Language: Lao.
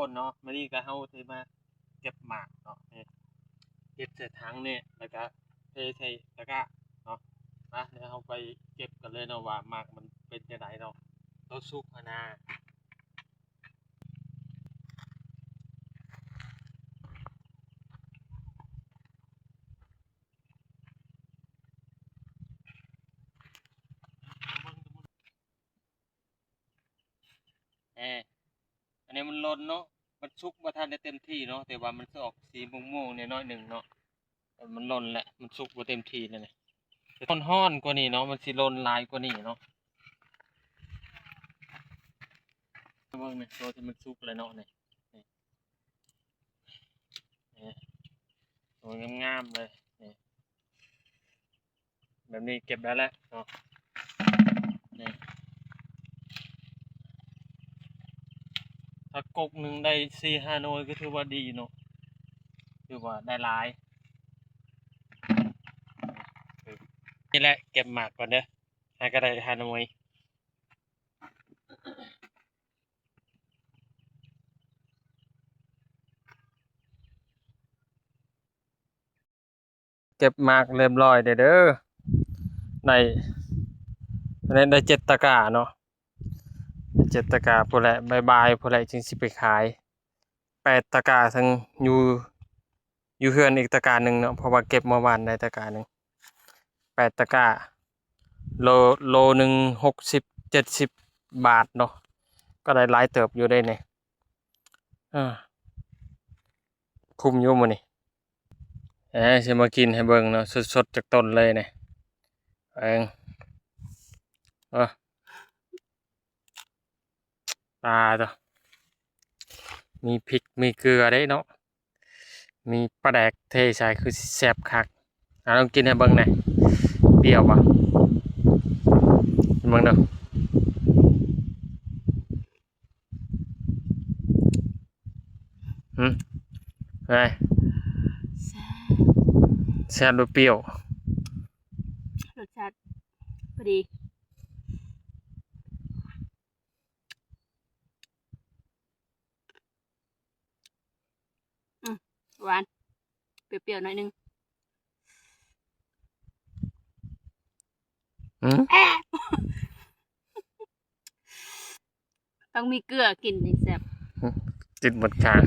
ຄົນເນາະ ມື້ນີ້ກໍເຮົາຊິມາເກັບໝາກເນາະ ເຮັດໃສ່ຖັງນີ້ ແລ້ວກໍເທໃສ່ຕະກ້າເນາະ. ມາ ດຽວເຮົາໄປເກັບກັນເລີຍເນາະ ວ່າໝາກມັນເປັນຈັ່ງໃດເນາະ ໂຕສຸກຫັ້ນນະ. ແອ ອັນນີ້ມັນຫຼົ່ນເນາະ ມັນສຸກບໍ່ທັນໄດ້ເຕັມທີ່ເນາະ ແຕ່ວ່າມັນຊິອອກສີມ່ວງໆແດ່ໜ້ອຍໜຶ່ງເນາະ. ມັນຫຼົ່ນແຫຼະ ມັນສຸກບໍ່ເຕັມທີ່ແລ້ວນີ້. ແຕ່ຕອນຮ້ອນກວ່ານີ້ເນາະ ມັນຊິຫຼົ່ນຫຼາຍກວ່ານີ້ເນາະ. ເບິ່ງນີ້ ໂຕທີ່ມັນສຸກແລ້ວເນາະ ນີ້ ນີ້ ນີ້ ໂຕງາມໆເລີຍ ນີ້. ແບບນີ້ເກັບໄດ້ແລ້ວເນາະ ນີ້. ຖ້າກົກໜຶ່ງໄດ້ສີ່ຫ້າໜ່ວຍ ກໍຖືວ່າດີເນາະ ຖືວ່າໄດ້ຫຼາຍ. ນີ້ແຫຼະ ເກັບໝາກກ່ອນເດີ ຫາກໍໄດ້ຫ້າໜ່ວຍ. ເກັບໝາກຮຽບຮ້ອຍແລ້ວເດີ ໄດ້ ໄດ້ ໄດ້ເຈັດຕະກ້າເນາະ ເຈັດຕະກ້າພຸ້ນແຫຼະ ບ່າຍໆພຸ້ນແຫຼະຈຶ່ງຊິໄປຂາຍ. ແປດຕະກ້າ ທັງຢູ່ ຢູ່ເຮືອນອີກຕະກ້າໜຶ່ງເນາະ ເພາະວ່າເກັບເມື່ອວານໄດ້ຕະກ້າໜຶ່ງ ແປດຕະກ້າ ໂລ ໂລໜຶ່ງຫົກສິບເຈັດສິບບາດເນາະ ກໍໄດ້ຫຼາຍເຕີບຢູ່ເດ້ນີ້. ເອີ ຄຸ້ມຢູ່ມື້ນີ້. ເອີ ຊິມາກິນໃຫ້ເບິ່ງເນາະ ສົດໆຈາກຕົ້ນເລີຍນີ້ ເບິ່ງ ເອີ ປາໂຕ ມີພິກມີເກືອເດ້ເນາະ ມີປາແດກເທໃສ່ ຄືຊິແຊບຄັກ. ອາ ລອງກິນໃຫ້ເບິ່ງແດ່ ປ່ຽວບໍ່ ເບິ່ງເດີ. ຫຶ ເປັນໃດ? ແຊບ ແຊບຫຼືປ່ຽວ? ລົດຊາດພໍດີ. ອືມ ຫວານ ປ່ຽວໆໜ້ອຍໜຶ່ງ. ຫືມ? ແອະ ຕ້ອງມີເກືອກິນຈັ່ງແຊບ. ຕິດໝົດຂ້າງ.